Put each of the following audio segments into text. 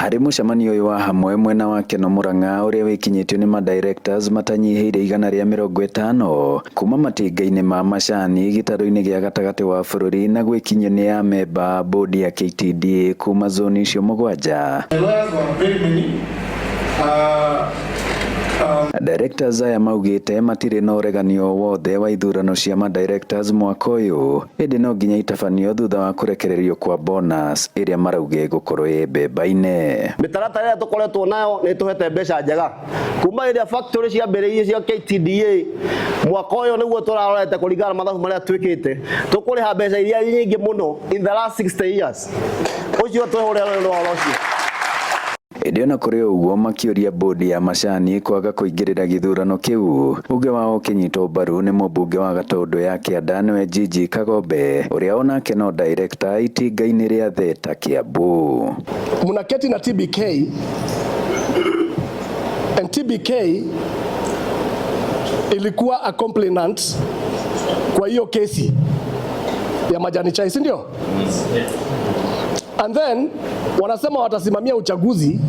Harĩ mũcemanio ũyũ wa hamwe mwena wa Keno Murang'a ũrĩa wĩkinyĩtio nĩ ma-directors matanyihĩire 150 kuma matinga-inĩ ma macani gĩtarũ-inĩ gĩa gatagatĩ wa bũrũri na gwĩkinyio nĩ amemba a bodi ya KTDA kuma zoni icio 7. The lawyers were very many. Directors aya maugĩte matirĩ na ũregani o wothe wa ithurano cia ma-directors mwaka ũyũ ĩndĩ no nginya itabanio thutha wa kũrekererio kwa bonus ĩrĩa marauga ĩgũkorwo ĩ mbemba-inĩ. Mĩtaratara ĩrĩa tũkoretwo nayo nĩ ĩtũhete mbeca njega kuma rĩrĩa factory ciambĩrĩirie cia KTDA. Mwaka ũyũ nĩguo tũrarorete kũringana na mathabu marĩa twĩkĩte, tũkũrĩha mbeca iria nyingĩ mũno in the last 60 years. Ũcio twĩhũrĩra rũĩ rwa ũhoro ũcio. Ĩndĩ ona kũrĩ ũguo, makĩũria bodi ya macani kwaga kũingĩrĩra gĩthurano kĩu, uge wao ũkĩnyitwo mbaru nĩ mũmbunge wa Gatũndũ ya Kĩanda, nĩwe Gigi Kagombe, ũrĩa onake no director itinga-inĩ rĩa Theta Kiambu. Mnaketi na TBK and TBK ilikuwa a complainant kwa hiyo kesi ya majani chai, si ndio? And then wanasema watasimamia uchaguzi.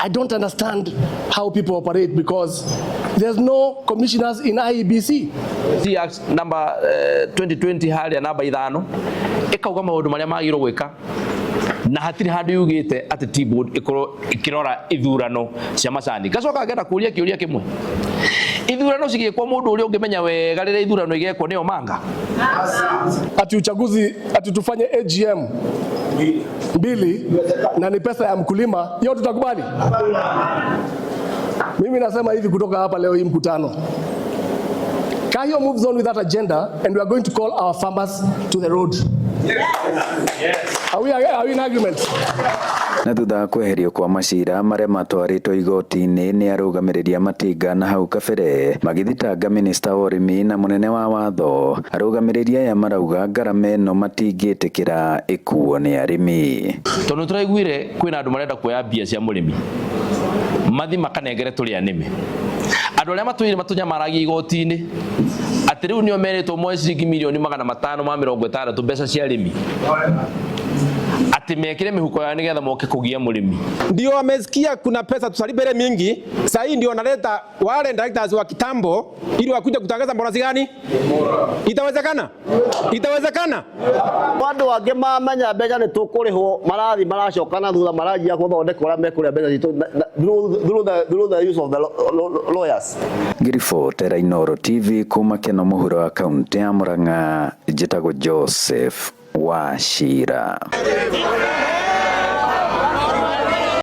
I don't understand how people operate because there's no commissioners in IEBC. Act number 2020 haria namba 5 ikauga maundu maria magirwo gwika na hatirĩ handũ yugĩte atĩ tea board ĩkorwo ĩkĩrora ithurano cia macani. Ngacoka ngenda kũria kĩũria kĩmwe: ithurano cigĩkwo, mũndũ ũrĩa ũngĩmenya wega rĩrĩa ithurano igekwo nĩo manga? Ati uchaguzi, ati tufanye AGM mbili na ni pesa ya mkulima, hiyo tutakubali? Mimi nasema hivi kutoka hapa leo hii mkutano. Kahio moves on with that agenda and we are going to call our farmers to the road. Are we in agreement? Na thutha wa kweherio kwa macira marĩa matwarĩtwo igoti-inĩ nĩ arũgamĩrĩri a matinga na hau kabere magĩthitanga minista wa ũrĩmi na mũnene wa watho, arũgamĩrĩri aya marauga ngarama ĩno matingĩtĩkĩra ĩkuo nĩ arĩmi. Tondũ tũraiguire kwĩna andũ marenda kuoya mbia cia mũrĩmi mathi makanengere tũrĩa nĩme andũ arĩa matũire matũnyamaragia igoti-inĩ, atĩ rĩu nĩo merĩtwo moe ciringi 560,000,000 mbeca cia arĩmi, atĩ mekĩre mĩhuko yao nĩgetha moke kũgia mũrĩmi. Ndio wamesikia kuna pesa tusalipe ile mingi. Sasa hii ndio wanaleta wale directors wa kitambo ili wakuja kutangaza bonus gani? Itawezekana? Itawezekana? Andũ angĩ mamenya mbeca nĩ tũkũrĩhwo marathi maracoka na thutha, maranjia gũthondeka ũrĩa mekũrĩa mbeca citũ through the use of the lawyers. Ngĩribotera Inooro TV kuma Keno mũhuro wa kaunti ya Murang'a, njĩtagwo Joseph Wachira.